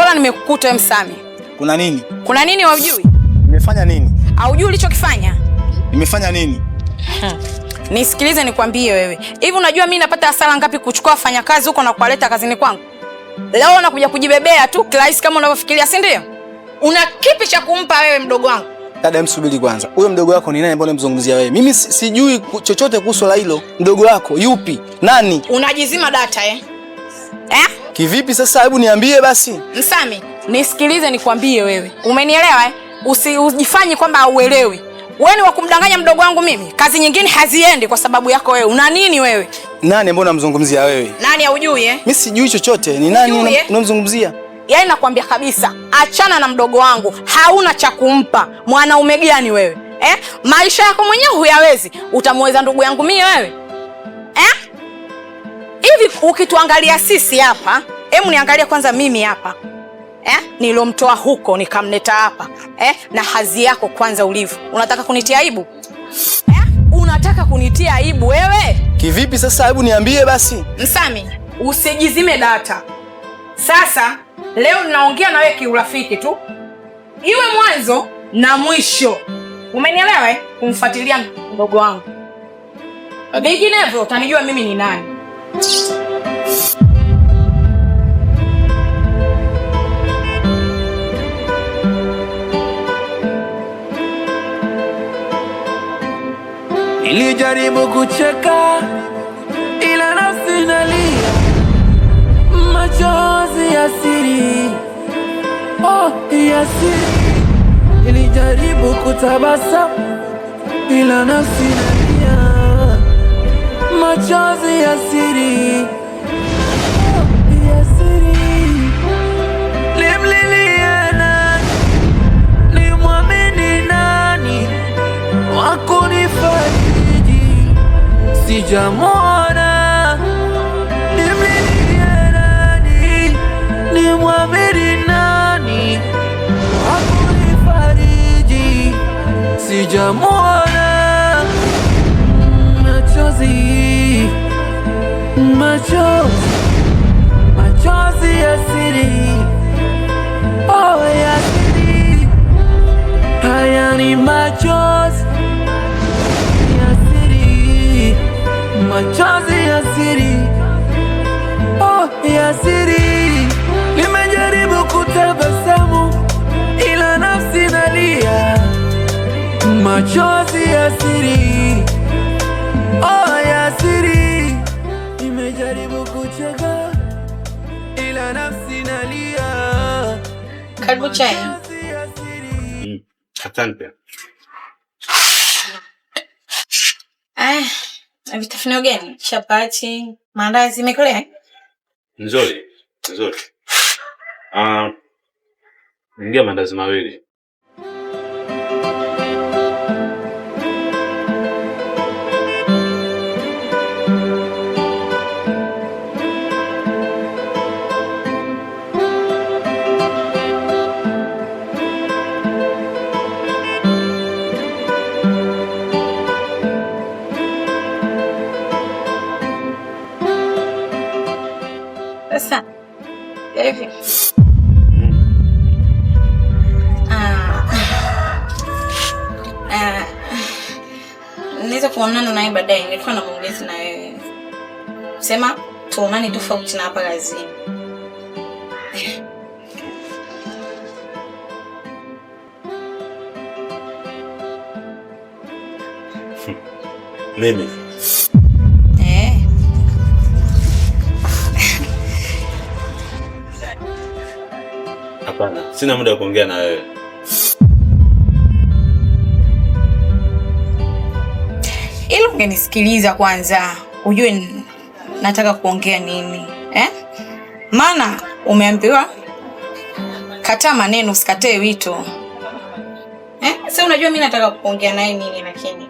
Bora nimekukuta wewe Msami. Kuna nini? Kuna nini haujui? Nimefanya nini? Haujui ulichokifanya? Nimefanya nini? Nisikilize nikwambie wewe. Hivi unajua mimi napata hasara ngapi kuchukua wafanyakazi huko na kuwaleta kazini kwangu? Leo unakuja kujibebea tu kirahisi kama unavyofikiria, si ndio? Una kipi cha kumpa wewe mdogo wangu? Dada, msubiri kwanza. Huyo mdogo wako ni nani ambaye unamzungumzia wewe? Mimi sijui chochote kuhusu la hilo. Mdogo wako yupi? Nani? Unajizima data eh? Eh? Kivipi sasa? Hebu niambie basi. Msami, nisikilize nikwambie wewe. Umenielewa eh? Usijifanye kwamba hauelewi. Wewe ni wa kumdanganya mdogo wangu mimi? Kazi nyingine haziendi kwa sababu yako wewe. Una nini wewe? Nani ambaye unamzungumzia wewe? Nani haujui eh? Mimi sijui chochote. Ni nani unamzungumzia? Yaani nakwambia kabisa, achana na mdogo wangu, hauna cha kumpa. Mwanaume gani wewe? Eh? Maisha yako mwenyewe huyawezi. Utamweza ndugu yangu mimi wewe? Eh? Hivi ukituangalia sisi hapa, hebu niangalie kwanza mimi hapa. Eh? Nilomtoa huko nikamleta hapa. Eh? Na hazi yako kwanza ulivyo. Unataka kunitia aibu? Eh? Unataka kunitia aibu wewe? Kivipi sasa? Hebu niambie basi. Msami, usijizime data. Sasa leo ninaongea na wewe kiurafiki tu. Iwe mwanzo na mwisho. Umenielewa eh? Kumfuatilia mdogo wangu. Vinginevyo utanijua mimi ni nani. Nilijaribu kucheka ila nafsi inalia, machozi ya siri, oh ya siri. Nilijaribu kutabasamu ila nafsi inalia, machozi ya siri, oh ya siri. Nimlilie nani, nimwamini nani, wakunifariji sijamwona. Nimlilie nani, nimwamini nani, wakunifariji sijamwona. Machozi, machozi, machozi ya siri, oh ya siri. Haya ni machozi ya siri, machozi ya siri, oh ya siri. Nimejaribu kutabasamu ila nafsi nalia, machozi ya siri, oh ya siri. Nimejaribu kucheka ila nafsi nalia, Karibu chai. machozi ya siri. Asante. Ah, vitafunio gani? Chapati, maandazi imekolea? Nzuri, nzuri. Ah, ingia maandazi mawili. Sasa hivi. Ah. Ah. Naweza kuonana naye baadaye, nilikuwa na maongezi na wewe. Sema tuonane tofauti na hapa kazini. Mimi Eh. hapana, sina muda wa kuongea na wewe. Ili ungenisikiliza kwanza, ujue nataka kuongea nini eh? Maana umeambiwa kataa maneno, usikatae wito eh? Sasa unajua mimi nataka kuongea naye nini, lakini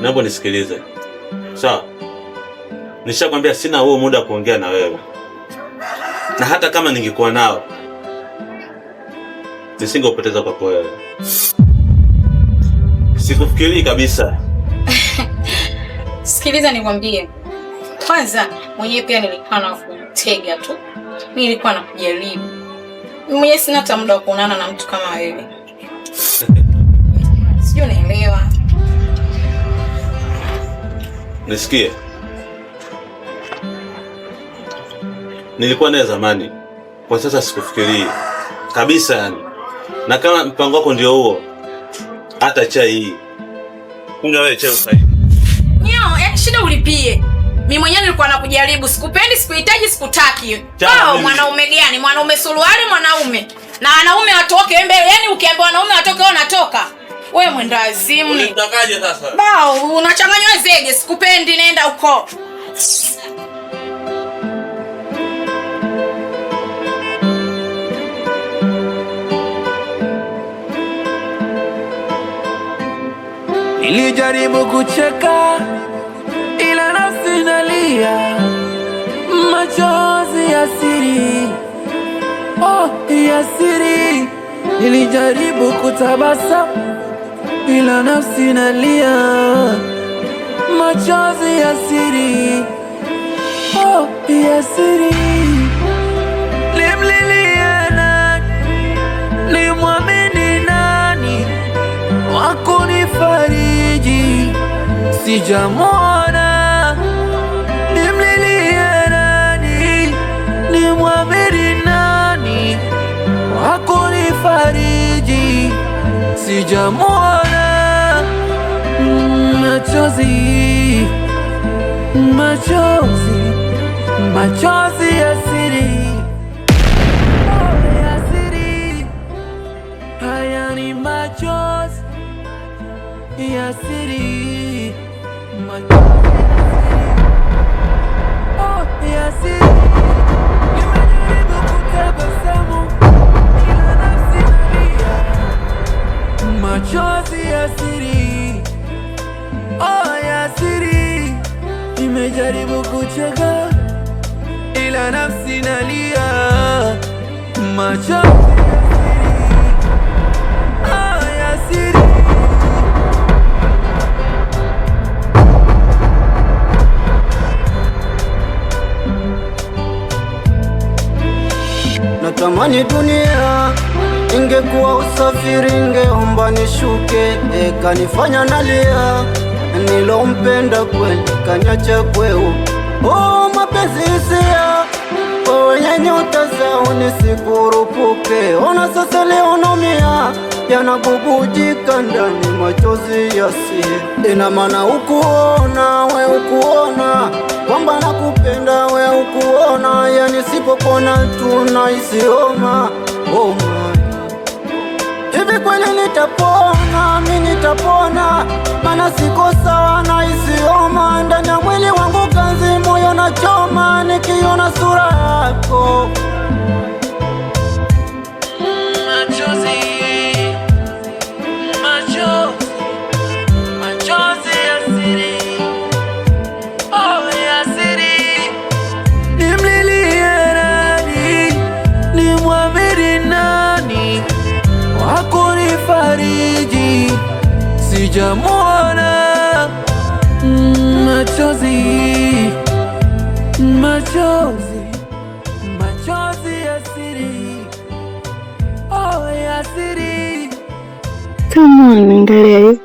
Naomba nisikilize. Sawa? Nishakwambia sina huo muda wa kuongea na wewe, na hata kama ningekuwa nao nisingeupoteza kwako wewe. Sikufikirii kabisa. Sikiliza nikwambie, Kwanza mwenyewe pia nilikuwa na kumtega tu. Mimi nilikuwa nakujaribu. Mimi mwenyewe sina hata muda wa kuonana na mtu kama wewe. Sijui unaelewa. Nisikie. Nilikuwa naye zamani. Kwa sasa sikufikirii kabisa yani. Na kama mpango wako ndio huo, hata chai hii. Kunywa wewe chai usaidi. Nyo, shida ulipie. Mimi mwenyewe nilikuwa nakujaribu, sikupendi, sikuhitaji, sikutaki. Oh, mwanaume gani? Mwanaume suruali, mwanaume. Na wanaume watoke mbele. Yaani ukiambia wanaume watoke wewe unatoka. Wewe mwenda azimu ni. Unatakaje sasa? Bao, unachanganywa zege, sikupendi, nenda huko. Nilijaribu kucheka ila nafsi nalia, machozi ya siri, oh ya siri. Nilijaribu kutabasamu ila nafsi nalia, machozi ya siri, oh ya siri. Nimlilie nani, nimwamini nani wakunifariji, sijamwona. Nimlilie nani, nimwamini nani wakunifariji, sijamwona. Machozi, machozi, machozi ya siri, oh ya siri. Haya ni machozi ya siri, machozi ya siri, oh ya siri. Nimejaribu kutabasamu ila nafsi inalia, machozi ya siri, oh ya siri. Nimejaribu kucheka ila nafsi inalia, machozi ya siri, oh ya siri. Natamani dunia ingekuwa usafiri, ingeomba nishuke, kanifanya nalia, nilompenda kweli kanyacha kweu. Oh, mapenzi hisia kwa wenye nyota zao nisikurupuke. Ona sasa leo naumia, yanabubujika ndani machozi yasie. Ina maana ukuona we ukuona kwamba nakupenda we ukuona, yani sipopona tunaisioma. Oh my. Hivi kweli nitapona, mi nitapona, maana siko sawa na isioma. Ndani ya mwili wangu ganzi, moyo nachoma, nikiona sura yako. Machozi, machozi, machozi ya siri, oh ya siri. Nimlilie nani, nimwamini nani wakunifariji, sijamwona. Machozi, machozi, machozi ya siri, oh ya siri. Kama unaniangalia hivi.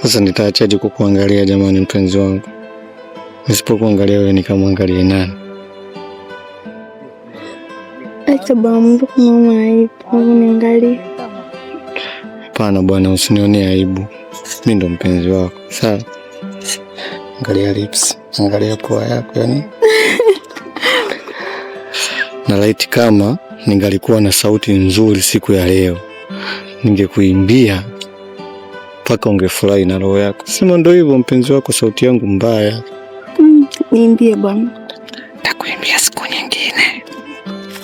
Sasa nitaachaje kukuangalia jamani, mpenzi wangu? Nisipokuangalia wewe nikamwangalie nani? Acha bwana, Mungu kunaona aibu uniangalie. Hapana bwana, usinionee aibu. Mimi ndo mpenzi wako. Sawa? Angalia lips, angalia pua yako yani. Na laiti kama ningalikuwa na sauti nzuri siku ya leo, ningekuimbia mpaka ungefurahi na roho yako. Sema ndo hivyo mpenzi wako, sauti yangu mbaya. Niimbie bwana. Takuimbia siku nyingine.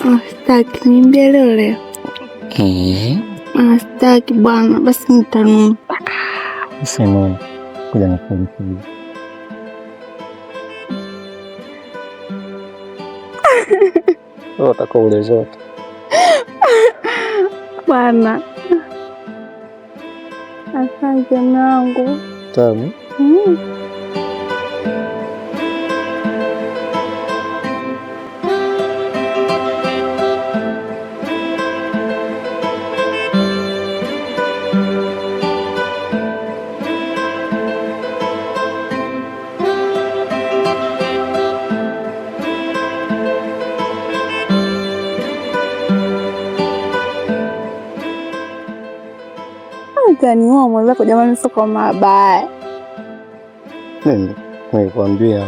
Ah, sitaki, niimbie leo leo. Ah, sitaki bwana, basi nitanuna. Usinune. Kuja nikuimbie. Wewe utakuwa ule zote. Bwana. Asante mume wangu. Tamu. Utaniua mwenzako jamani, sio kwa mabaya. Mimi nilikwambia.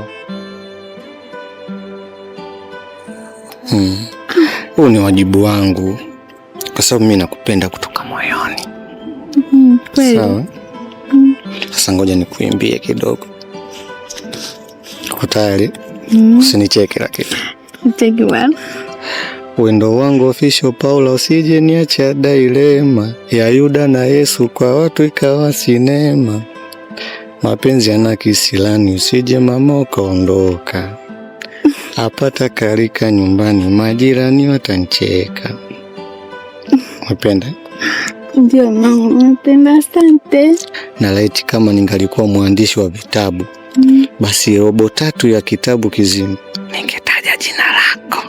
Huu ni wajibu wangu kwa sababu mimi nakupenda kutoka moyoni. Kweli. Sawa. Sasa ngoja nikuimbie kidogo. Uko tayari? Usinicheke lakini. Cheki bwana. Wendo wangu official Paula, usije niacha dailema ya Yuda na Yesu kwa watu ikawa sinema. Mapenzi yana kisilani, usije mama ukaondoka. Apata karika nyumbani, majirani watancheka. Unapenda? Ndio mama, napenda. Asante. Na laiti kama ningalikuwa mwandishi wa vitabu, basi robo tatu ya kitabu kizima ningetaja jina lako.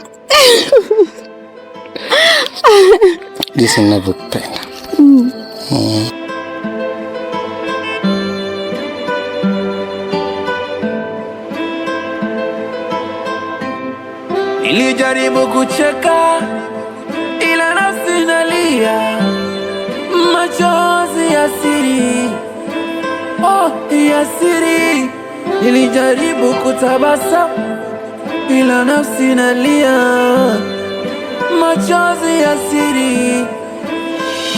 Jinsi ninavyokupenda. Mm. Nilijaribu kucheka ila nafsi nalia, machozi ya siri, oh ya siri. Nilijaribu kutabasamu ila nafsi nalia, machozi ya siri,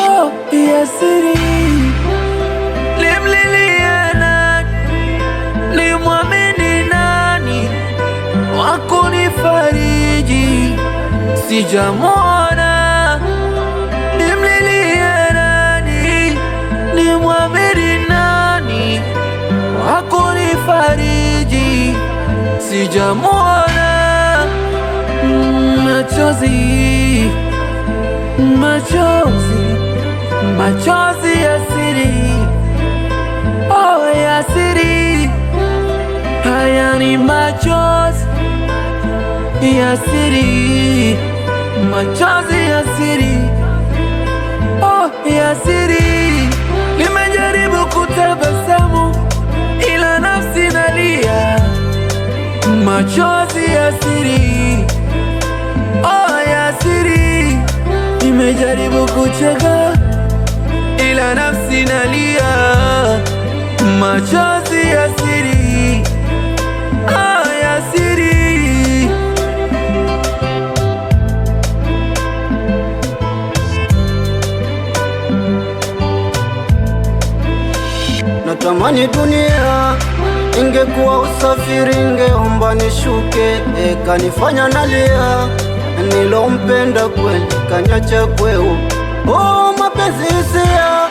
oh ya siri. Nimlilie nani, nimwamini nani wakunifariji, sijamwona. Nimlilie nani, nimwamini nani wakunifariji, sijamwona. Machozi, machozi, machozi ya siri, oh ya siri. Haya ni machozi ya siri, machozi ya siri, oh ya siri. Nimejaribu kutabasamu ila nafsi nalia, machozi ya siri, oh ya siri. Nimejaribu kucheka ila nafsi nalia, machozi ya siri, oh ya siri. Natamani dunia ingekuwa usafiri, ngeomba nishuke, kanifanya nalia, nilompenda kweli kanyacha kweu. Oh, mapenzi hisia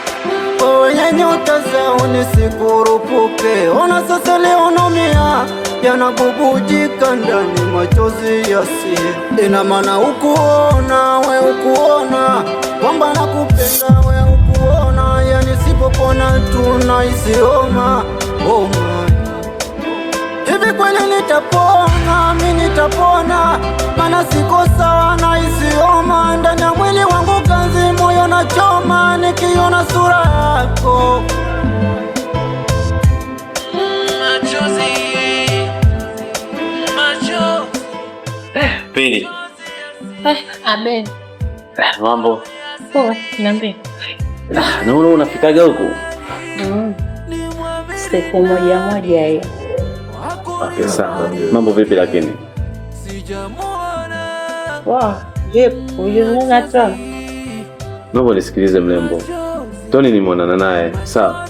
wenye nyota zao nisikurupuke, ona sasa leo naumia, yanabubujika ndani machozi yasie. Ina maana ukuona we ukuona kwamba nakupenda we ukuona, yani sipopona tunaisioma oh my. Hivi kweli nitapona, mi nitapona, maana siko sawa na isioma ndani ya mwili wangu ganzi, moyo na choma nikiona sura yako. Machozi, machozi. Pili, Aben. mambo. Poa, niambie. Naona unafikaga huku. Siku moja moja hiyo. Okay, sawa. Mambo vipi lakini? Wow, vipi? Ulimuona Tony? Naomba nisikilize mrembo. Tony nimeonana naye, sawa?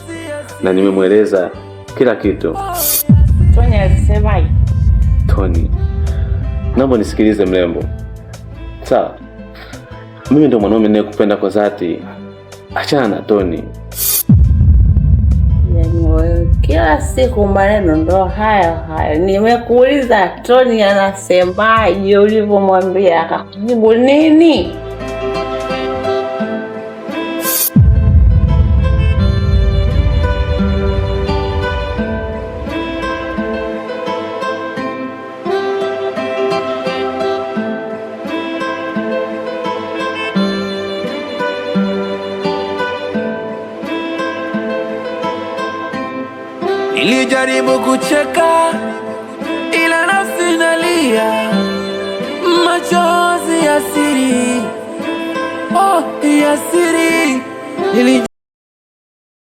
Na nimemweleza kila kitu. Tony alisemaje? Tony, naomba nisikilize mrembo, sawa? Mimi ndo mwanaume ninayekupenda kwa dhati. Achana na Tony. Yaani wewe kila siku maneno ndo hayo hayo. Nimekuuliza Tony anasemaje, ulivyomwambia akakujibu nini? Nilijaribu kucheka ila nafsi nalia, machozi ya siri, oh ya siri.